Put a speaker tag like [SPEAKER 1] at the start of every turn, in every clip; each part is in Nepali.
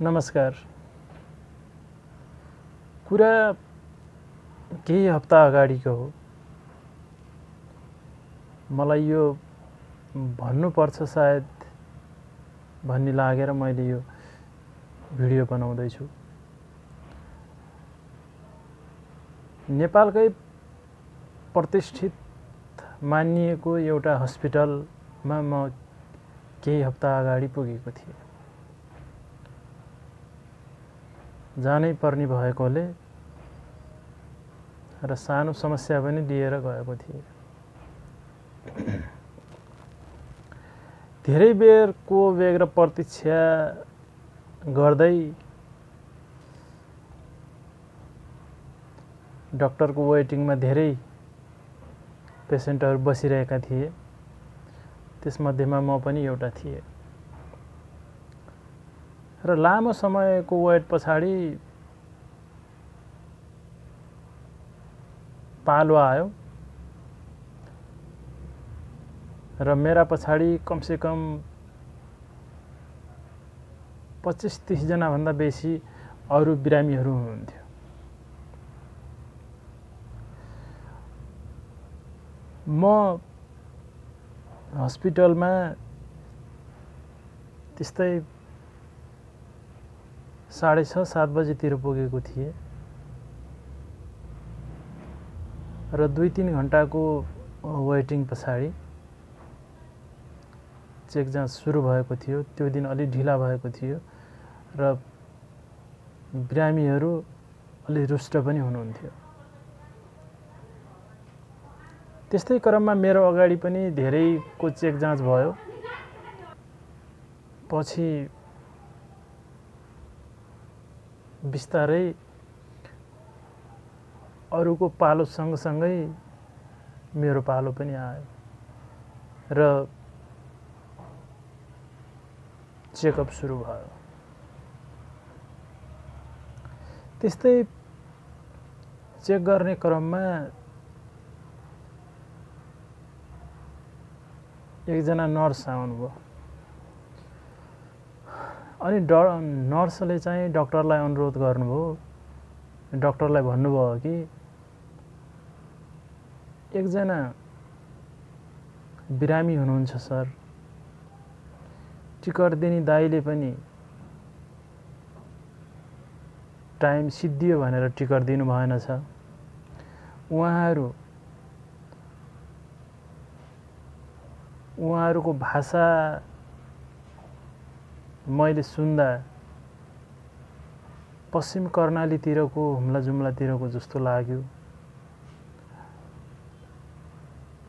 [SPEAKER 1] नमस्कार। कुरा केही हप्ता अगाडिको हो। मलाई यो भन्नुपर्छ सायद भन्ने लागेर मैले यो भिडियो बनाउँदैछु। नेपालकै प्रतिष्ठित मानिएको एउटा हस्पिटलमा म केही हप्ता अगाडि पुगेको थिएँ। जानै पर्ने भएकोले र सानो समस्या पनि लिएर गएको थिएँ। धेरै बेरको वेग र प्रतीक्षा गर्दै डाक्टरको वेटिङमा धेरै पेसेन्टहरू बसिरहेका थिए। त्यसमध्येमा म पनि एउटा थिएँ र लामो समयको वेट पछाडि पालो आयो र मेरा पछाडि कमसेकम 25-30 जना भन्दा बेसी अरू बिरामीहरू हुनुहुन्थ्यो। म हस्पिटलमा त्यस्तै 6:30-7 बजेतिर पुगेको थिएँ र 2-3 घण्टाको वेटिङ पछाडि चेक जाँच सुरु भएको थियो। त्यो दिन अलि ढिला भएको थियो र बिरामीहरू अलि रुष्ट पनि हुनुहुन्थ्यो। त्यस्तै क्रममा मेरो अगाडि पनि धेरैको चेक जाँच भयो। पछि बिस्तारै अरूको पालो सँगसँगै मेरो पालो पनि आयो र चेकअप सुरु भयो। त्यस्तै चेक गर्ने क्रममा एकजना नर्स आउनुभयो अनि नर्सले चाहिँ डाक्टरलाई अनुरोध गर्नुभयो। डाक्टरलाई भन्नुभयो कि एकजना बिरामी हुनुहुन्छ सर, टिकट दिने दाइले पनि टाइम सिद्धियो भनेर टिकट दिनु भएन छ। उहाँहरूको भाषा मैले सुन्दा पश्चिम कर्णालीतिरको हुम्ला जुम्लातिरको जस्तो लाग्यो।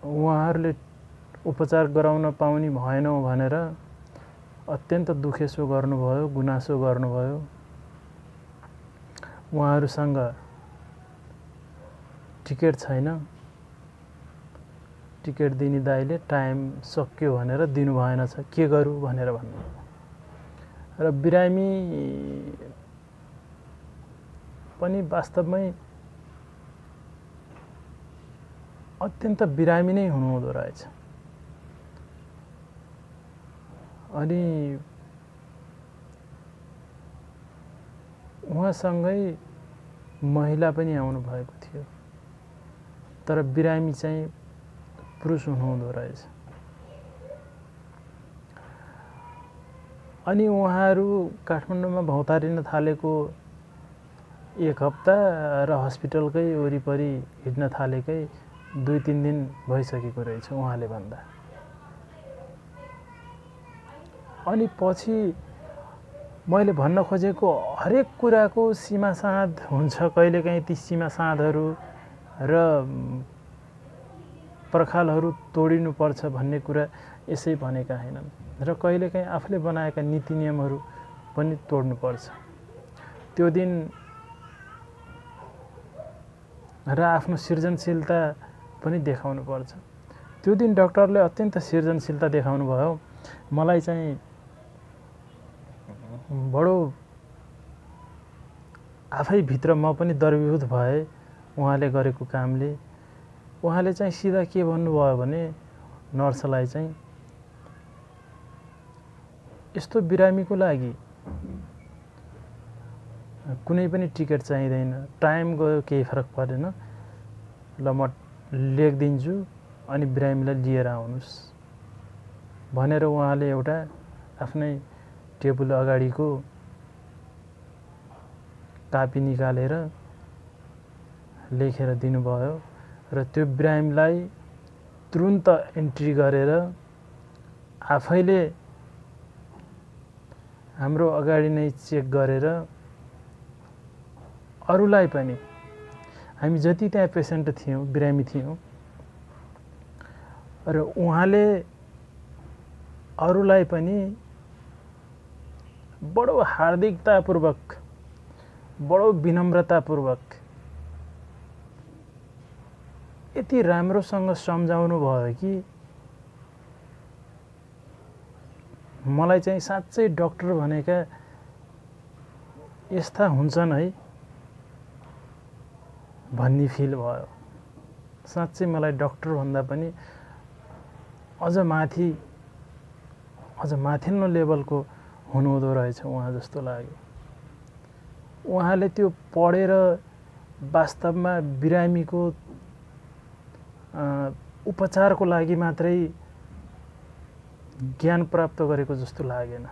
[SPEAKER 1] उहाँहरूले उपचार गराउन पाउने भएनौ भनेर अत्यन्त दुखेसो गर्नुभयो, गुनासो गर्नुभयो। उहाँहरूसँग टिकट छैन, टिकट दिने दाइले टाइम सक्यो भनेर दिनु भएन छ, के गरौँ भनेर भन्नुभयो। र बिरामी पनि वास्तवमै अत्यन्त बिरामी नै हुनुहुँदो रहेछ। अनि उहाँसँगै महिला पनि आउनु भएको थियो, तर बिरामी चाहिँ पुरुष हुनुहुँदो रहेछ। अनि उहाँहरू काठमाडौँमा भौतारिन थालेको 1 हप्ता र हस्पिटलकै वरिपरि हिँड्न थालेकै 2-3 दिन भइसकेको रहेछ उहाँले भन्दा। अनि पछि मैले भन्न खोजेको हरेक कुराको सीमा साँध हुन्छ। कहिलेकाहीँ ती सीमा साँधहरू र पर्खालहरू तोडिनुपर्छ भन्ने कुरा यसै भनेका हैनन् र कहिलेकाहीँ आफूले बनाएका नीति नियमहरू पनि तोड्नुपर्छ। त्यो दिन र आफ्नो सृजनशीलता पनि देखाउनु पर्छ। त्यो दिन डाक्टरले अत्यन्त सृजनशीलता देखाउनु भयो। मलाई चाहिँ बडो आफै भित्र म पनि द्रवीभूत भए उहाँले गरेको कामले। उहाँले चाहिँ सिधा के भन्नुभयो भने नर्सलाई चाहिँ यस्तो बिरामीको लागि कुनै पनि टिकट चाहिँदैन, टाइम गयो केही फरक परेन, ल म लेखिदिन्छु अनि बिरामीलाई लिएर आउनुहोस् भनेर उहाँले एउटा आफ्नै टेबल अगाडिको कापी निकालेर लेखेर दिनुभयो र त्यो बिरामीलाई तुरुन्त एन्ट्री गरेर आफैले हाम्रो अगाडि नै चेक गरेर अरूलाई पनि, हामी जति त्यहाँ पेसेन्ट थियौँ, बिरामी थियौँ, र उहाँले अरूलाई पनि बडो हार्दिकतापूर्वक, बडो विनम्रतापूर्वक यति राम्रोसँग सम्झाउनु भयो कि मलाई चाहिँ साँच्चै डाक्टर भनेका यस्ता हुन्छन् है भन्ने फिल भयो। साँच्चै मलाई डाक्टर भन्दा पनि अझ माथिल्लो लेभलको हुनुहुँदो रहेछ उहाँ जस्तो लाग्यो। उहाँले त्यो पढेर वास्तवमा बिरामीको उपचारको लागि मात्रै ज्ञान प्राप्त गरेको जस्तो लागेन,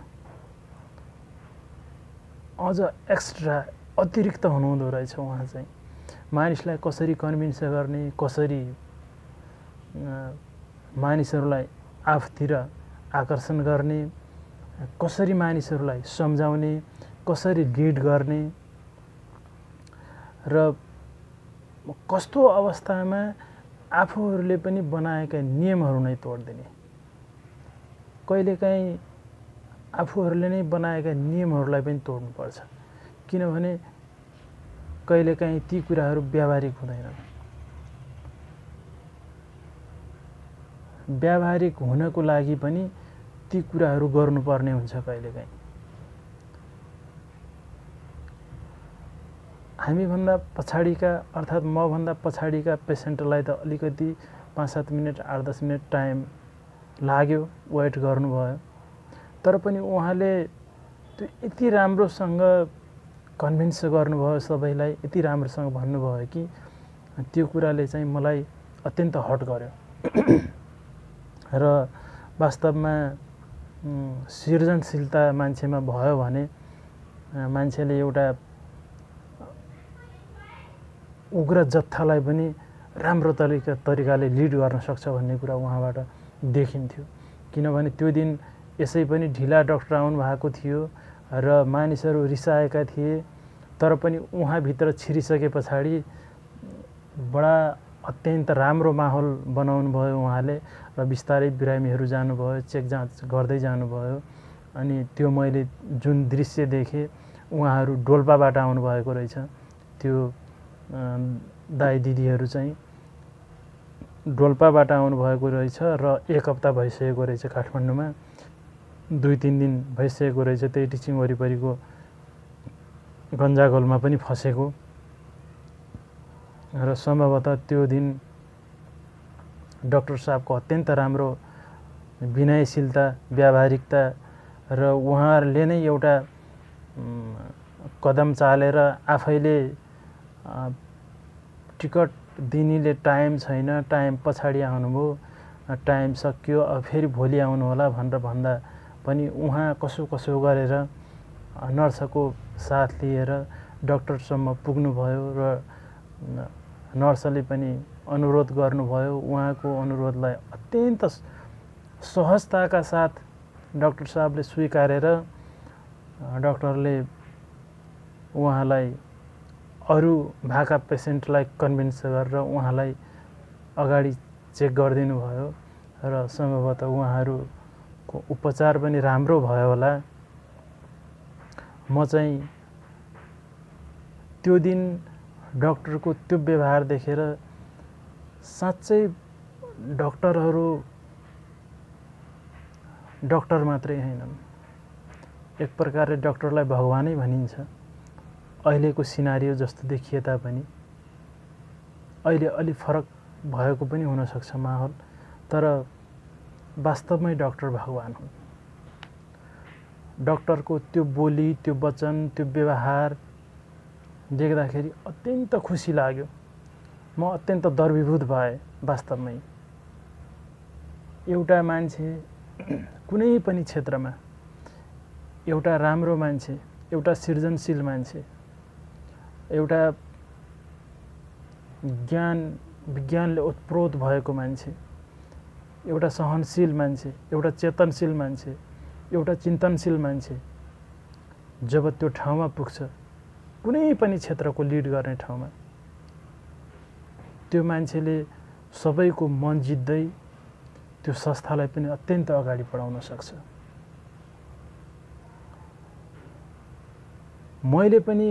[SPEAKER 1] अझ एक्स्ट्रा अतिरिक्त हुनुहुँदो रहेछ उहाँ चाहिँ। मानिसलाई कसरी कन्भिन्स गर्ने, कसरी मानिसहरूलाई आफूतिर आकर्षण गर्ने, कसरी मानिसहरूलाई सम्झाउने, कसरी लिड गर्ने र कस्तो अवस्थामा आफूहरूले पनि बनाएका नियमहरू नै तोड्दिने। कहिलेकाहीँ आफूहरूले नै बनाएका नियमहरूलाई पनि तोड्नुपर्छ, किनभने कहिलेकाहीँ ती कुराहरू व्यावहारिक हुँदैनन्। व्यावहारिक हुनको लागि पनि ती कुराहरू गर्नुपर्ने हुन्छ कहिलेकाहीँ। हामीभन्दा पछाडिका अर्थात् मभन्दा पछाडिका पेसेन्टलाई त अलिकति 5-7 मिनट 8-10 मिनट टाइम लाग्यो, वेट गर्नुभयो, तर पनि उहाँले त्यो यति राम्रोसँग कन्भिन्स गर्नुभयो सबैलाई, यति राम्रोसँग भन्नुभयो कि त्यो कुराले चाहिँ मलाई अत्यन्त हट गर्यो। र वास्तवमा सृजनशीलता मान्छेमा भयो भने मान्छेले एउटा उग्र जत्थालाई पनि राम्रो तरिकाले लिड गर्न सक्छ भन्ने कुरा उहाँबाट देखिन्थ्यो। किनभने त्यो दिन यसै पनि ढिला डाक्टर आउनु भएको थियो र मानिसहरू रिसाएका थिए, तर पनि उहाँभित्र छिरिसके पछाडि बडा अत्यन्त राम्रो माहौल बनाउनु भयो उहाँले र बिस्तारै बिरामीहरू जानुभयो, चेक जाँच गर्दै जानुभयो। अनि त्यो मैले जुन दृश्य देखेँ, उहाँहरू डोल्पाबाट आउनुभएको रहेछ। त्यो दाइ दिदीहरू चाहिँ डोल्पाबाट आउनुभएको रहेछ र 1 हप्ता भइसकेको रहेछ काठमाडौँमा, 2-3 दिन भइसकेको रहेछ त्यही टिचिङ वरिपरिको गन्जाघोलमा पनि फसेको। र सम्भवतः त्यो दिन डाक्टर साहबको अत्यन्त राम्रो विनयशीलता, व्यावहारिकता र उहाँहरूले नै एउटा कदम चालेर आफैले टिकट दिनेले टाइम छैन, टाइम पछाडि आउनुभयो, टाइम सकियो, अब फेरि भोलि आउनु होला भनेर भन्दा पनि उहाँ कसो गरेर नर्सको साथ लिएर डाक्टरसम्म पुग्नुभयो र नर्सले पनि अनुरोध गर्नुभयो। उहाँको अनुरोधलाई अत्यन्त सहजताका साथ डाक्टर साहबले स्वीकारेर डाक्टरले उहाँलाई अरू भएका पेसेन्टलाई कन्भिन्स गरेर उहाँलाई अगाडि चेक गरिदिनु भयो र सम्भवतः उहाँहरूको उपचार पनि राम्रो भयो होला। म चाहिँ त्यो दिन डाक्टरको त्यो व्यवहार देखेर साँच्चै डाक्टरहरू डाक्टर मात्रै हैनन्, एक प्रकारले डाक्टरलाई भगवानै भनिन्छ। अहिलेको सिनारियो जस्तो देखिए तापनि अहिले अलि फरक भएको पनि हुनसक्छ माहौल, तर वास्तवमै डाक्टर भगवान हुन्। डाक्टरको त्यो बोली, त्यो वचन, त्यो व्यवहार देख्दाखेरि अत्यन्त खुसी लाग्यो। म अत्यन्त दर्वीभूत भएँ वास्तवमै। एउटा मान्छे कुनै पनि क्षेत्रमा एउटा राम्रो मान्छे, एउटा सृजनशील मान्छे, एउटा विज्ञानले ओतप्रोत भएको मान्छे, एउटा सहनशील मान्छे, एउटा चेतनशील मान्छे, एउटा चिन्तनशील मान्छे जब त्यो ठाउँमा पुग्छ, कुनै पनि क्षेत्रको लिड गर्ने ठाउँमा, त्यो मान्छेले सबैको मन जित्दै त्यो संस्थालाई पनि अत्यन्त अगाडि बढाउन सक्छ। मैले पनि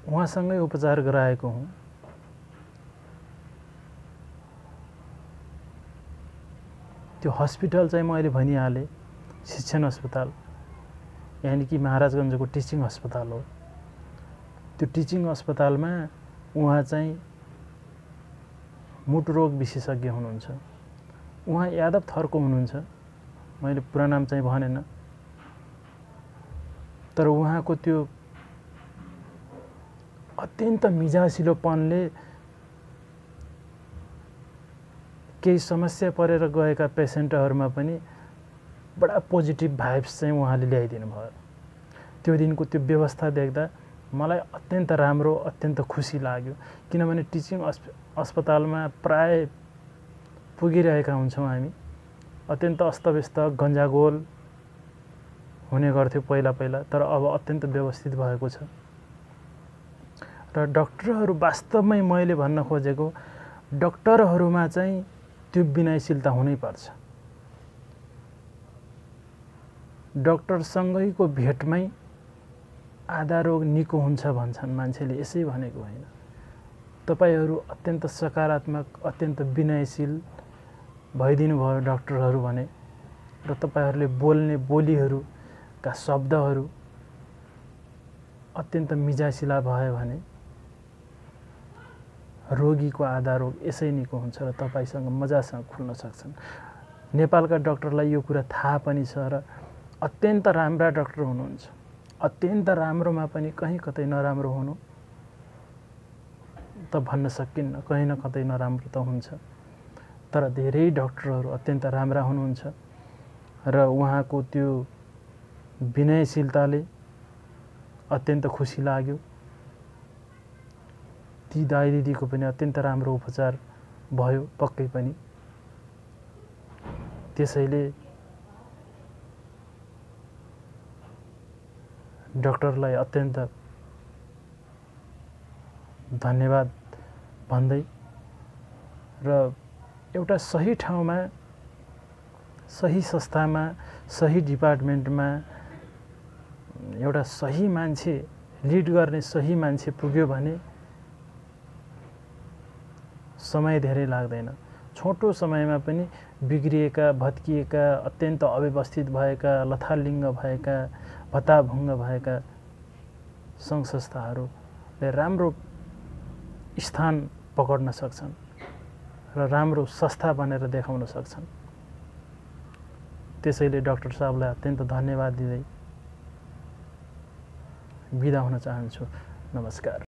[SPEAKER 1] उहाँसँगै उपचार गराएको हुँ। त्यो हस्पिटल चाहिँ मैले भनिहालेँ शिक्षण अस्पताल, यानि कि महाराजगञ्जको टिचिङ अस्पताल हो। त्यो टिचिङ अस्पतालमा उहाँ चाहिँ मुटु रोग विशेषज्ञ हुनुहुन्छ। उहाँ यादव थरको हुनुहुन्छ, मैले पुरा नाम चाहिँ भनेन। तर उहाँको त्यो अत्यन्त मिजासिलोपनले केही समस्या परेर गएका पेसेन्टहरूमा पनि बडा पोजिटिभ भाइब्स चाहिँ उहाँले ल्याइदिनु भयो। त्यो दिनको त्यो व्यवस्था देख्दा मलाई अत्यन्त राम्रो, अत्यन्त खुसी लाग्यो। किनभने टिचिङ अस्पतालमा प्राय पुगिरहेका हुन्छौँ हामी, अत्यन्त अस्तव्यस्त गन्जागोल हुने गर्थ्यो पहिला पहिला, तर अब अत्यन्त व्यवस्थित भएको छ। र डाक्टरहरू वास्तवमै मैले भन्न खोजेको, डाक्टरहरूमा चाहिँ त्यो विनयशीलता हुनैपर्छ। डाक्टरसँगैको भेटमै आधा रोग निको हुन्छ भन्छन् मान्छेले, यसै भनेको होइन। तपाईहरू अत्यन्त सकारात्मक, अत्यन्त विनयशील भइदिनु भयो डाक्टरहरू भने, र तपाईहरूले बोल्ने बोलीहरूका शब्दहरू अत्यन्त मिजासिला भयो भने रोगीको आधा रोग यसै निको हुन्छ र तपाईसँग मजासँग खुल्न सक्छन्। नेपालका डाक्टरलाई यो कुरा थाहा पनि छ र अत्यन्त राम्रा डाक्टर हुनुहुन्छ। अत्यन्त राम्रोमा पनि कहीँ कतै नराम्रो हुनु त भन्न सकिन्न, कहीँ न कतै नराम्रो त हुन्छ। तर धेरै डाक्टरहरू अत्यन्त राम्रा हुनुहुन्छ र उहाँको त्यो विनयशीलताले अत्यन्त खुसी लाग्यो। ती दाइ दिदीको पनि अत्यन्त राम्रो उपचार भयो पक्कै पनि। त्यसैले डाक्टरलाई अत्यन्त धन्यवाद भन्दै र एउटा सही ठाउँमा, सही संस्थामा, सही डिपार्टमेन्टमा एउटा सही मान्छे, लिड गर्ने सही मान्छे पुग्यो भने समय धेरै लाग्दैन। छोटो समयमा पनि बिग्रिएका, भत्किएका, अत्यन्त अव्यवस्थित भएका, लथालिङ्ग भएका, भत्ताभुङ्ग भएका सङ्घ संस्थाहरूले राम्रो स्थान पकड्न सक्छन् र राम्रो संस्था बनेर देखाउन सक्छन्। त्यसैले डाक्टर साहबलाई अत्यन्त धन्यवाद दिँदै बिदा हुन चाहन्छु। नमस्कार।